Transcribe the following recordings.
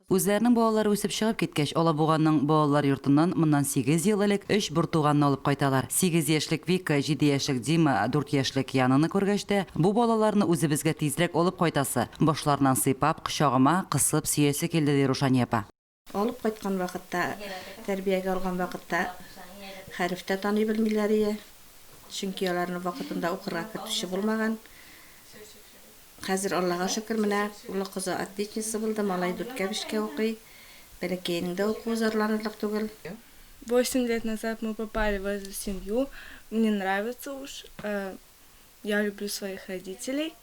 Үзләренең балалары үсеп чыгып киткәч, Алабуганың балалар йортыннан моннан сигез ел элек өч бертуганны алып кайталар. Сигез яшьлек Вика, җиде яшьлек Дима, дүрт яшьлек Янаны күргәч тә, бу балаларны үзебезгә тизрәк алып кайтасы, башларыннан сыйпап, кочагыма кысып сөясе килде, ди Рушания апа. Алып кайткан вакытта, тәрбиягә алган вакытта хәреф тә таный белмиләр ие. Чөнки аларны вакытында укырга кертүче булмаган. Хәзер, Аллага шөкер, менә олы кызы отличница булды, малай дүрткә бишкә укый. Бәләкәенең дә укуы зарланырлык түгел. Восемь лет назад мы попали в эту семью. Мне нравится уж. Я люблю своих родителей.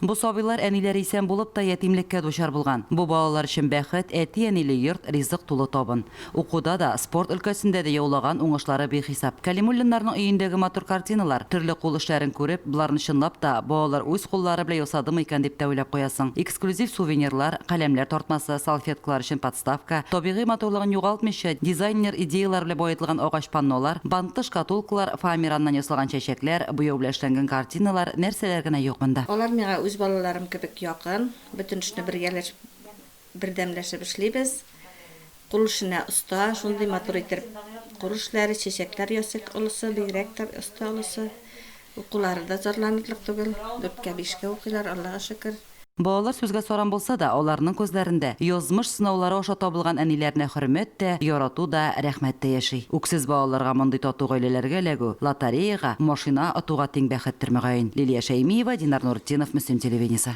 Бу сабыйлар әниләре исән булып та ятимлеккә дучар булган. Бу балалар өчен бәхет, әти-әниле йорт, ризык тулы табын. Укуда да, спорт өлкәсендә дә яулаган уңышлары бихисап. Кәлимуллиннарның өендәге матур картиналар, төрле кул эшләрен күреп, боларны чынлап та балалар үз куллары белән ясадымы икән дип тә уйлап куясың. Эксклюзив сувенирлар, каләмнәр тартмасы, салфеткалар өчен подставка, табигый матурлыгын югалтмыйча, дизайнер идеяләре белән баетылган агач паннолар, бантлы шкатулкалар, фоамираннан ясалган чәчәкләр, буяу белән эшләнгән картиналар, нәрсәләр генә юк монда. Алар миңа үз балаларым кебек якын. Бөтен эшне бергәләшеп, бердәмләшеп эшлибез. Кул эшенә оста, шундый матур итеп кул эшләре, чәчәкләр ясый олысы, бигрәк тә оста олысы. Укулары да зарланырлык түгел, дүрткә, бишкә укыйлар, Аллага шөкер. Балалар сүзгә саран булса да, аларның күзләрендә язмыш сынаулары аша табылган әниләренә хөрмәт тә, ярату да, рәхмәт тә яши. Үксез балаларга мондый тату гаиләләргә эләгү, лотереяга, машина отуга тиң бәхеттер, мөгаен. Лилия Шәймиева, Динар Нуртдинов, Мөслим телевидениесе.